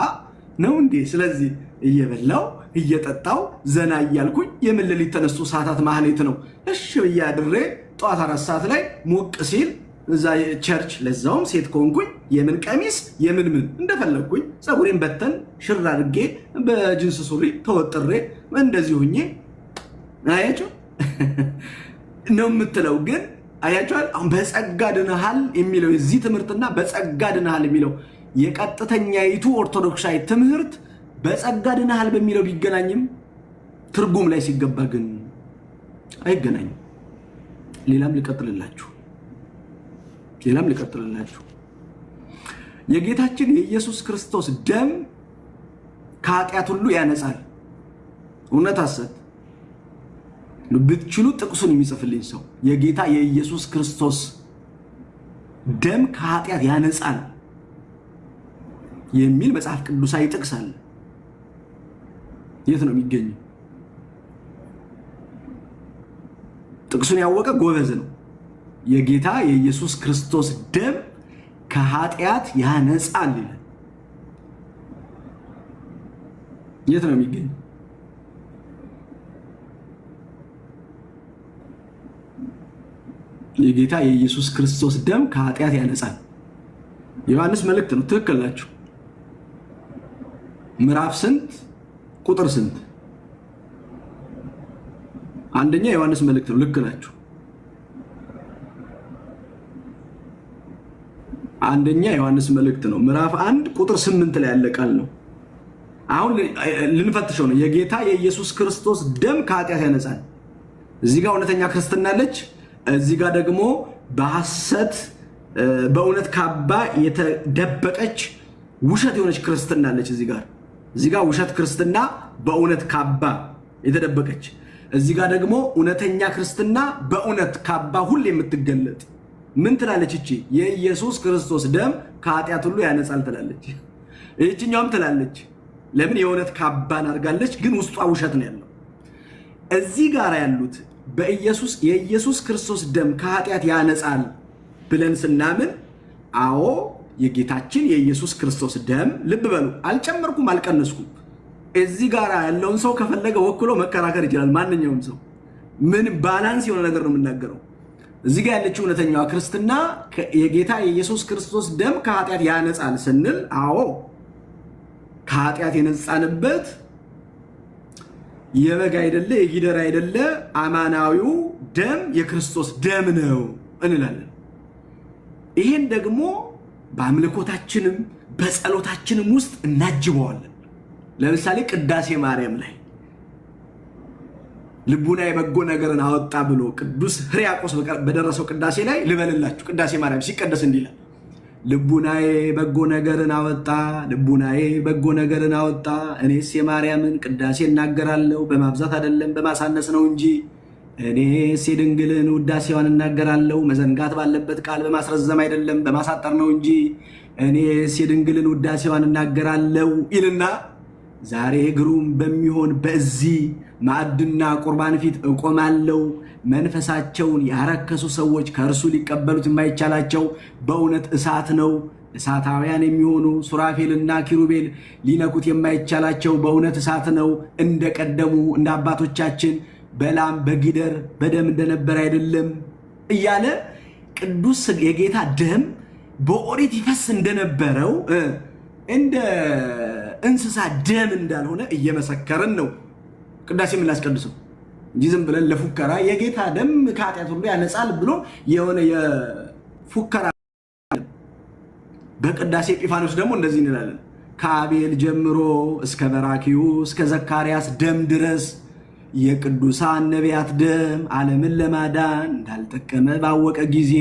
ነው እንዴ? ስለዚህ እየበላው እየጠጣው ዘና እያልኩኝ የምን ሌሊት ተነስቶ ሰዓታት ማህሌት ነው። እሺ ብዬ አድሬ ጠዋት 4 ሰዓት ላይ ሞቅ ሲል እዛ church፣ ለዛውም ሴት ከሆንኩኝ የምን ቀሚስ የምን ምን እንደፈለግኩኝ ፀጉሬን በተን ሽር አድርጌ በጅንስ ሱሪ ተወጥሬ እንደዚህ ሁኜ አያቸው ነው የምትለው። ግን አያቸዋል አሁን በጸጋ ድነሃል የሚለው የዚህ ትምህርትና በጸጋ ድነሃል የሚለው የቀጥተኛይቱ ኦርቶዶክሳዊ ትምህርት በጸጋ ድነሃል በሚለው ቢገናኝም ትርጉም ላይ ሲገባ ግን አይገናኝም። ሌላም ልቀጥልላችሁ ሌላም ልቀጥልላችሁ። የጌታችን የኢየሱስ ክርስቶስ ደም ከኃጢአት ሁሉ ያነጻል። እውነት ሐሰት? ብትችሉ ጥቅሱን የሚጽፍልኝ ሰው፣ የጌታ የኢየሱስ ክርስቶስ ደም ከኃጢአት ያነጻል የሚል መጽሐፍ ቅዱሳዊ ጥቅስ አለ። የት ነው የሚገኘው? ጥቅሱን ያወቀ ጎበዝ ነው። የጌታ የኢየሱስ ክርስቶስ ደም ከኃጢአት ያነጻል ይላል። የት ነው የሚገኘው? የጌታ የኢየሱስ ክርስቶስ ደም ከኃጢአት ያነጻል። ዮሐንስ መልእክት ነው። ትክክል ናችሁ። ምዕራፍ ስንት ቁጥር ስንት? አንደኛ ዮሐንስ መልእክት ነው። ልክ ናችሁ። አንደኛ ዮሐንስ መልእክት ነው። ምዕራፍ 1 ቁጥር 8 ላይ ያለ ቃል ነው። አሁን ልንፈትሸው ነው። የጌታ የኢየሱስ ክርስቶስ ደም ከኃጢአት ያነጻል። እዚህ ጋር እውነተኛ ክርስትና አለች። እዚህ ጋር ደግሞ በሐሰት በእውነት ካባ የተደበቀች ውሸት የሆነች ክርስትና አለች። እዚህ ጋር ውሸት ክርስትና በእውነት ካባ የተደበቀች፣ እዚህ ጋር ደግሞ እውነተኛ ክርስትና በእውነት ካባ ሁሌ የምትገለጥ ምን ትላለች? እቺ የኢየሱስ ክርስቶስ ደም ከኃጢአት ሁሉ ያነጻል ትላለች። ይህችኛውም ትላለች። ለምን? የእውነት ካባን አድርጋለች፣ ግን ውስጧ ውሸት ነው ያለው። እዚህ ጋር ያሉት በኢየሱስ የኢየሱስ ክርስቶስ ደም ከኃጢአት ያነጻል ብለን ስናምን፣ አዎ የጌታችን የኢየሱስ ክርስቶስ ደም፣ ልብ በሉ፣ አልጨመርኩም፣ አልቀነስኩም። እዚህ ጋር ያለውን ሰው ከፈለገ ወክሎ መከራከር ይችላል። ማንኛውም ሰው ምን balance የሆነ ነገር ነው የምናገረው። እዚህ ጋር ያለችው እውነተኛዋ ክርስትና የጌታ የኢየሱስ ክርስቶስ ደም ከኃጢአት ያነጻል ስንል፣ አዎ ከኃጢአት የነጻንበት የበግ አይደለ፣ የጊደር አይደለ፣ አማናዊው ደም የክርስቶስ ደም ነው እንላለን። ይሄን ደግሞ በአምልኮታችንም በጸሎታችንም ውስጥ እናጅበዋለን። ለምሳሌ ቅዳሴ ማርያም ላይ ልቡና የበጎ ነገርን አወጣ ብሎ ቅዱስ ሕርያቆስ በደረሰው ቅዳሴ ላይ ልበልላችሁ። ቅዳሴ ማርያም ሲቀደስ እንዲህ ይላል። ልቡናዬ በጎ ነገርን አወጣ፣ ልቡናዬ በጎ ነገርን አወጣ። እኔስ የማርያምን ቅዳሴ እናገራለሁ፣ በማብዛት አይደለም በማሳነስ ነው እንጂ። እኔስ የድንግልን ውዳሴዋን እናገራለሁ፣ መዘንጋት ባለበት ቃል በማስረዘም አይደለም በማሳጠር ነው እንጂ። እኔስ የድንግልን ውዳሴዋን እናገራለሁ ይልና ዛሬ ግሩም በሚሆን በዚህ ማዕድና ቁርባን ፊት እቆማለሁ። መንፈሳቸውን ያረከሱ ሰዎች ከእርሱ ሊቀበሉት የማይቻላቸው በእውነት እሳት ነው። እሳታውያን የሚሆኑ ሱራፌልና ኪሩቤል ሊነኩት የማይቻላቸው በእውነት እሳት ነው። እንደቀደሙ እንደ አባቶቻችን በላም በጊደር በደም እንደነበር አይደለም እያለ ቅዱስ የጌታ ደም በኦሪት ይፈስ እንደነበረው እንደ እንስሳ ደም እንዳልሆነ እየመሰከርን ነው ቅዳሴ የምናስቀድሰው እንጂ ዝም ብለን ለፉከራ የጌታ ደም ከኃጢአት ሁሉ ያነጻል ብሎ የሆነ የፉከራ። በቅዳሴ ኤጲፋኖስ ደግሞ እንደዚህ እንላለን። ከአቤል ጀምሮ እስከ በራኪዩ እስከ ዘካርያስ ደም ድረስ የቅዱሳን ነቢያት ደም ዓለምን ለማዳን እንዳልጠቀመ ባወቀ ጊዜ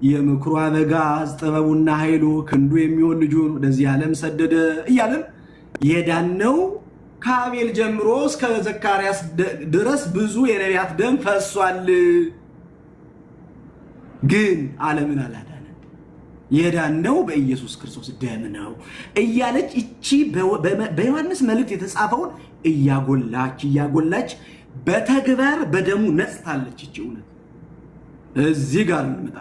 የምክሩ አበጋዝ ጥበቡና ኃይሉ ክንዱ የሚሆን ልጁን ወደዚህ ዓለም ሰደደ እያለን የዳነው ከአቤል ጀምሮ እስከ ዘካርያስ ድረስ ብዙ የነቢያት ደም ፈሷል፣ ግን ዓለምን አላዳነም። የዳነው በኢየሱስ ክርስቶስ ደም ነው እያለች እቺ በዮሐንስ መልእክት የተጻፈውን እያጎላች እያጎላች በተግባር በደሙ ነጽታለች። እቺ እውነት እዚህ ጋር እንመጣ።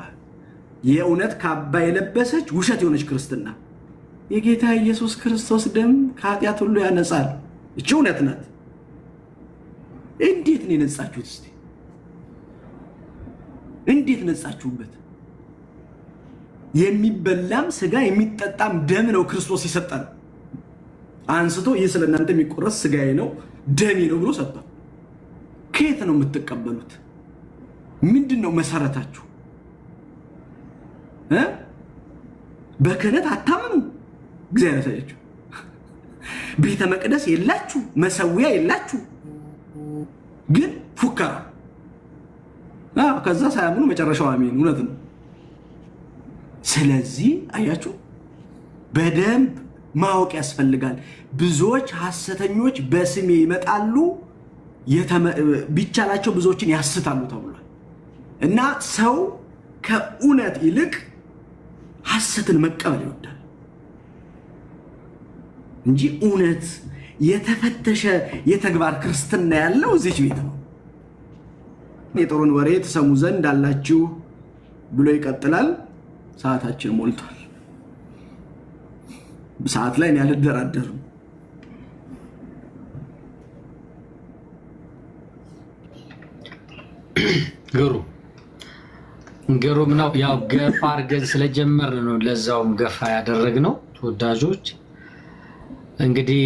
የእውነት ካባ የለበሰች ውሸት የሆነች ክርስትና የጌታ ኢየሱስ ክርስቶስ ደም ከኃጢአት ሁሉ ያነጻል። እቺ እውነት ናት። እንዴት ነው የነጻችሁት? እስቲ እንዴት ነጻችሁበት? የሚበላም ስጋ የሚጠጣም ደም ነው ክርስቶስ የሰጠን። አንስቶ ይህ ስለ እናንተ የሚቆረስ ስጋዬ ነው ደሜ ነው ብሎ ሰጥቷል። ከየት ነው የምትቀበሉት? ምንድን ነው መሰረታችሁ? በክህነት አታምኑ። እግዚአብሔር ያሳያችሁ። ቤተ መቅደስ የላችሁ፣ መሰዊያ የላችሁ፣ ግን ፉከራ። ከዛ ሳያምኑ መጨረሻው አሜን። እውነት ነው። ስለዚህ አያችሁ በደንብ ማወቅ ያስፈልጋል። ብዙዎች ሐሰተኞች በስሜ ይመጣሉ፣ ቢቻላቸው ብዙዎችን ያስታሉ ተብሏል። እና ሰው ከእውነት ይልቅ ሐሰትን መቀበል ይወዳል እንጂ እውነት የተፈተሸ የተግባር ክርስትና ያለው እዚች ቤት ነው። የጦሩን ወሬ ትሰሙ ዘንድ አላችሁ ብሎ ይቀጥላል። ሰዓታችን ሞልቷል። ሰዓት ላይ እኔ አልደራደርም። ግሩም ግሩም ነው። ያው ገፋ አድርገን ስለጀመርን ነው ለዛውም ገፋ ያደረግነው። ተወዳጆች እንግዲህ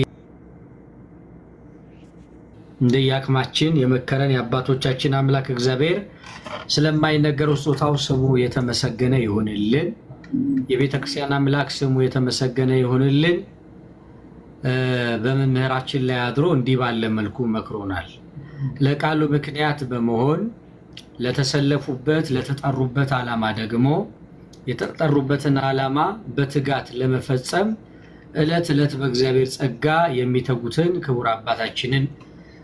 እንደየአቅማችን የመከረን የአባቶቻችን አምላክ እግዚአብሔር ስለማይነገረው ስጦታው ስሙ የተመሰገነ ይሁንልን። የቤተ ክርስቲያን አምላክ ስሙ የተመሰገነ ይሁንልን። በመምህራችን ላይ አድሮ እንዲህ ባለ መልኩ መክሮናል። ለቃሉ ምክንያት በመሆን ለተሰለፉበት ለተጠሩበት ዓላማ ደግሞ የተጠሩበትን ዓላማ በትጋት ለመፈጸም ዕለት ዕለት በእግዚአብሔር ጸጋ የሚተጉትን ክቡር አባታችንን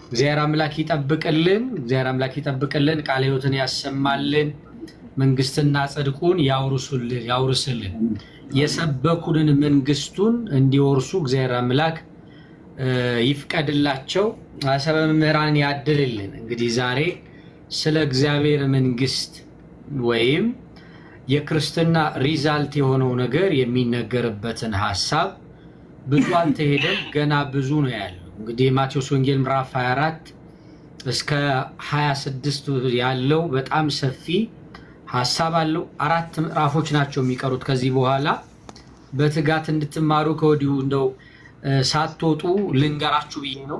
እግዚአብሔር አምላክ ይጠብቅልን። እግዚአብሔር አምላክ ይጠብቅልን። ቃለ ሕይወትን ያሰማልን። መንግስትና ጽድቁን ያውርስልን ያውርስልን። የሰበኩንን መንግስቱን እንዲወርሱ እግዚአብሔር አምላክ ይፍቀድላቸው። አሰበ መምህራንን ያድልልን። እንግዲህ ዛሬ ስለ እግዚአብሔር መንግስት ወይም የክርስትና result የሆነው ነገር የሚነገርበትን ሀሳብ ብዙ አልተሄደም፣ ገና ብዙ ነው ያለው። እንግዲህ የማቴዎስ ወንጌል ምዕራፍ 24 እስከ 26 ያለው በጣም ሰፊ ሀሳብ አለው። አራት ምዕራፎች ናቸው የሚቀሩት ከዚህ በኋላ። በትጋት እንድትማሩ ከወዲሁ እንደው ሳትወጡ ልንገራችሁ ብዬ ነው።